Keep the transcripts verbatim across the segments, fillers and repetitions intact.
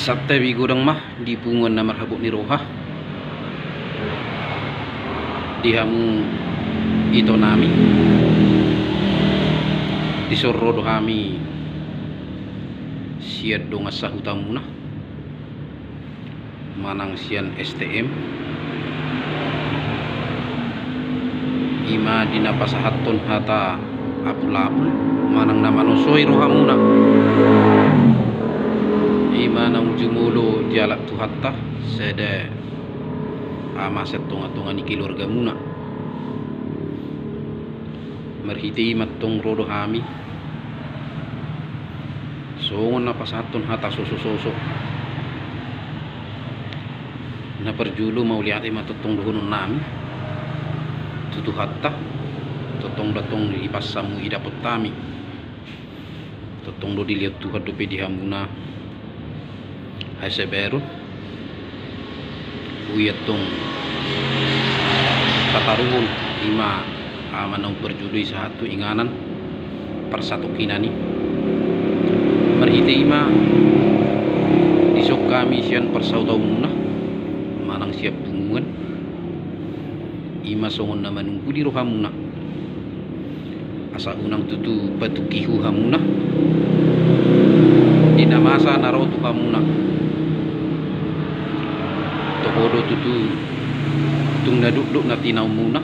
Santabi godang ma di punguan na marhabot ni roha, di hamu ito nami. Dison ro do hami sian dongan sahutamuna manang sian S T M, i ma di na pasahathon hata apulapul manang na manosoi rohamuna, i ma naung jumolo dialap Tuhanta sada ama sian tongatonga ni keluargamuna. Marhite i ma antong ro do hami songon na pasahathon hata sosososo. Na parjolo mauliate ma tongtong dohononnami tu Tuhanta, tongtong do antong dipasahat hamu i dapot hami. Tongtong do dilehon Tuhan dope di hamuna hasabaron. Boi antong tataruhon i ma ama naung parjolo i sahat tu inganan parsatongkinan i. Marhite i ma dison hami sian parsaotaonmuna manang sian punguan, i ma songon na manungguli rohamuna, asa unang tutu patungki hu hamuna di na masa na ro tu hamuna. Toho do tutu tung na dokdok na tinaonmuna.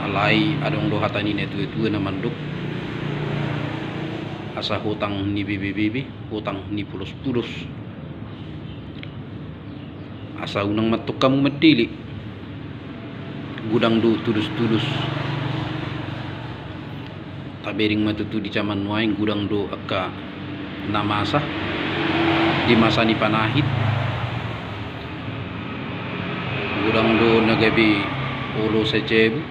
Alai adong do hata ni natuatua na mandok, asa hotang ni bebebebe, hotang ni pulospulos. Asa unang ma antong hamu mandele, godang do tudostudos. Tabereng ma tutu di jaman nuaeng, godang do angka na masa di masa ni panahit. Godang do na gabe olo sajabu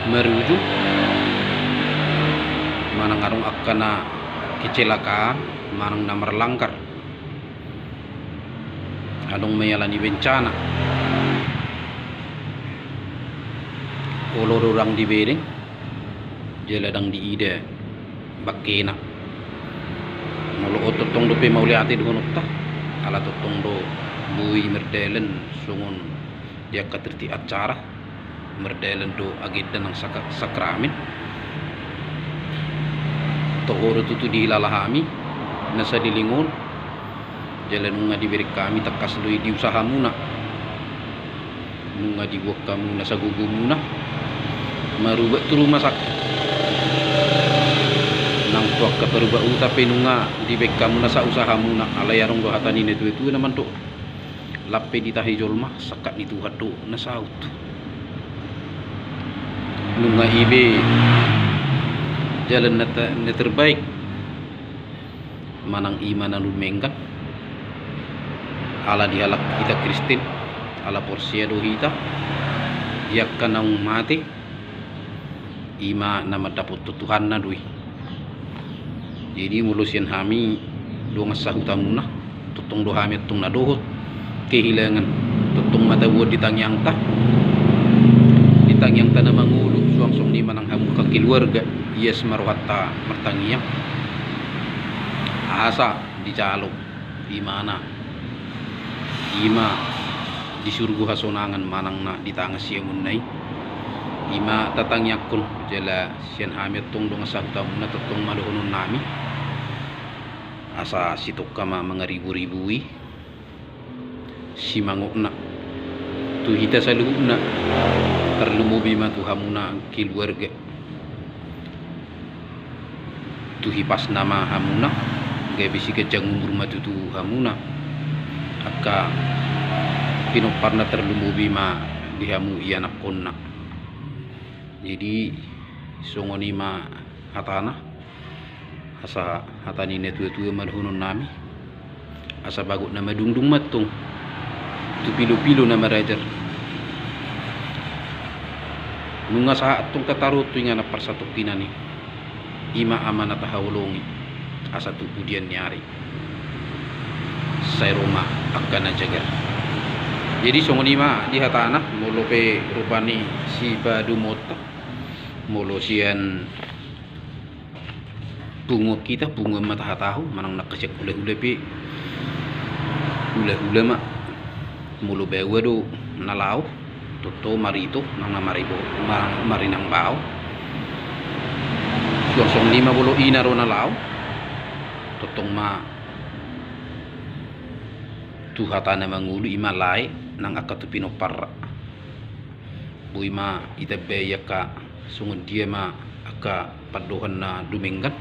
marujung, manang adong angka na kecelakaan manang na marlanggar. Adong ma i ala ni bencana. Olo do ndang dibereng jala ndang diida bangkena. Molo on tongtong dope mauliate dohononta, ala tongtong do boi mardalan songon di angka tertib acara, mardalan do agenda nang saka-, sakramen. Toho do tutu dihilala hami na saleleng on, jala nunga dibereng hami tangkas do i di usahamuna. Nunga diboan hamu na sagogomuna marubat tu rumah sakit. Nang tu angka parubat huta pe nunga dibaen hamu na sausahamuna, alai adong do hata ni natuatua na mandok, lam pe ditahi jolma, sangkap ni Tuhan do na saut. Nunga i be jalan na te-, na terbaik, manang i ma na lumenggan. Ala di halak hita Kristen, ala porsea do hita, di angka naung mate, i ma na mandapothon Tuhanna do i. Jadi molo sian hami dongan sahutamuna, tongtong do hami antong na dohot kehilangan, tongtong ma taboan di tangiangta, di tangiangta na mangolu, suang songon i manang hamu angka keluarga, ias ma rohanta martangiang, asa dijalo imana, i ma di surgo hasonangan manang na di tangan siamunna i. I ma tatangiangkon, jala sian hami antong dongan sahutamuna tongtong ma dohononnami, asa sitongka ma mangariburibui simangotna tu hita saluhutna, tarlumobi ma tu hamuna keluarga. Tu hipasna ma hamuna, gabe siganjang umur ma tutu hamuna, angka pinomparna, tarlumobi ma di hamu ianakkonna. Jadi songon i ma hatana, asa hata ni natuatua ma dohononnami. Asa bagot na madungdung ma antong tu pilopilo na marajar. Nunga sahat antong tataruhon tu inganan parsatongkinan i, i ma ama na tahaholongi, asa tu pudian ni ari sai ro ma angka na jagar. Jadi songon i ma di hatana, molo pe rupani sipadumonta, molo sian Punguan hita, punguan ma tahatahu, manang nangkin sian hulahula pe hulahula ma. Molo baoa do na laho, tongtong marito nang na maribo, ma-, marinang bao. Suang songon i ma molo ina do na laho, tongtong ma tu hata na mangolu, i ma lae nang angka tu pinomparna. Boi ma ditambai angka songon dia ma angka pandohan na dumenggan.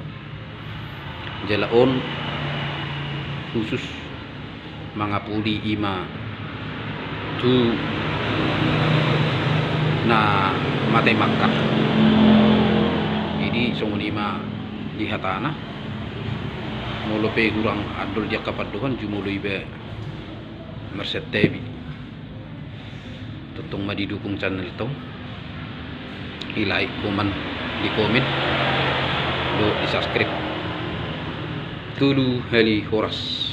Jala on khusus mangapuli i ma tu na mate mangkat. Jadi songon i ma di hatana. Molo pe hurang andol di angka pandohan, jumolo iba marsantabi. Tongtong ma didukung channel tong, di like, comment, di komen dohot di subscribe. Tolu hali horas.